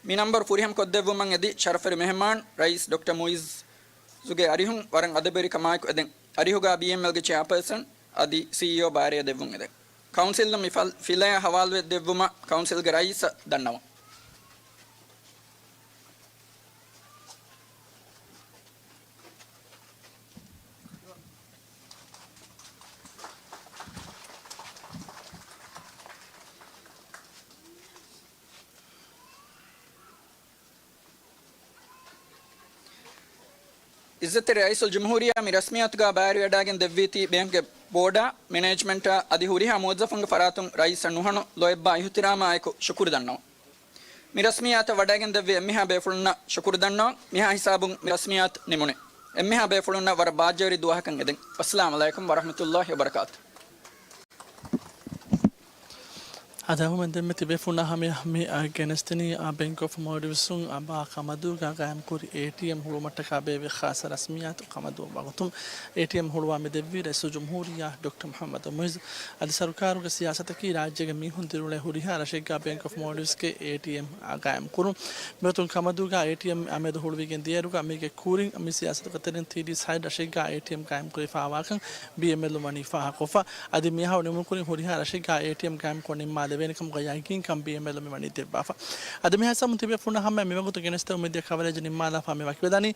މި ނަންބަރު ފުރިހަމަ ކޮށްދެއްވުމަށް އެދި ޝަރަފުވެރި މެހެމާން ރައީސް ޑޮކްޓަރ މުޢިއްޒުގެ އަރިހުން ވަރަށް އަދަބުވެރިކަމާއެކު އެދެން. އަރިހުގަ ބީއެމްއެލްގެ ޗެއާޕާސަން އަދި ސީއީއޯ ބާރޭ ދެއްވުން އެދެން. ކައުންސިލް މި ފަލް-، ފިލަޔާ ހަވާލުވެ ދެއްވުމަށް ކައުންސިލްގެ ރައީސަށް ދަންނަވަން. އިއްޒަތްތެރި ރައީސުލްޖުމްހޫރިއްޔާ މި ރަސްމިއްޔާތުގަ ބައިވެރިވެވަޑައިގެން ދެއްވީތީ ބޭންކްގެ ބޯޑާ، މެނޭޖްމަންޓާ އަދި ހުރިހާ މުވައްޒަފުންގެ ފަރާތުން ރައީސަށް ނުހަނު ލޯތްބާ އިޙުތިރާމާއެކު ޝުކުރު ދަންނަވަން. މި ރަސްމިއްޔާތަށް ވަޑައިގެން ދެއްވި އެންމެހާ ބޭފުޅުންނަށް ޝުކުރު ދަންނަވަން. މިހާ ހިސާބުން މި ރަސްމިއްޔާތު ނިމުނީ. އެންމެހާ ބޭފުޅުންނަށް ވަރަށް ބާއްޖަވެރި ދުވަހަކަށް އެދެން. އައްސަލާމު ޢަލައިކުމް ވަރަޙްމަތުﷲި ވަބަރަކާތު. އަދި އަހުމެން ދެންމެ ތިބޭފުޅުންނާ ހަމަޔަށް މި ގެނެސްދިނީ، އާ، ބެންކް އޮފް މޯލްޑިވްސުން ބާ ކަމަދޫގަ ގާއިމްކުރި އޭޓީއެމް ހުޅުވުމަށްޓަކާ ބޭއްވި ޚާއްސަ ރަސްމިއްޔާތު ކަމަދޫ ވަގުތުން އޭޓީއެމް ހުޅުވާ މި ދެއްވީ ރައީސުލްޖުމްހޫރިއްޔާ ޑޮކްޓަރ މުޙައްމަދު މުޢިއްޒު. އަދި ސަރުކާރުގެ ސިޔާސަތަކީ ރާއްޖޭގެ މީހުން ދިރިއުޅޭ ހުރިހާ ރަށެއްގަ ބެންކް އޮފް މޯލްޑިވްސްގެ އޭޓީއެމް ގާއިމްކުރުން. މިގޮތުން ކަމަދޫގަ އޭޓީއެމް އާ މެދު ހުޅުވިގެން ދިޔައިރުގަ މީގެ ކުރިން މި ސިޔާސަތުގެ ތެރެއިން ތީރީސް ހަތް ރަށެއްގަ އޭޓީއެމް ގާއިމްކުރެވިފައިވާކަން ބީއެމްއެލް ވަނީ ފާހަގަކޮށްފަ. އަދި މިއަހަރު ނިމުނުކުރިން ހުރިހާ ރަށެއްގަ އޭޓީއެމް ގާއިމްކޮށް ނިންމާލެވޭނެކަމުގެ ޔަގީންކަން ބީއެމްއެލް މިވަނީ ދެއްވާފަ. އަދި މިހާ ހިސާބުން ތިބޭފުޅުންނާ ހަމަޔަށް މިވަގުތު ގެނެސްދެމުން މިދިޔަ ކަވަރޭޖް ނިންމާލާފަ މި ވަކިވެދާނީ.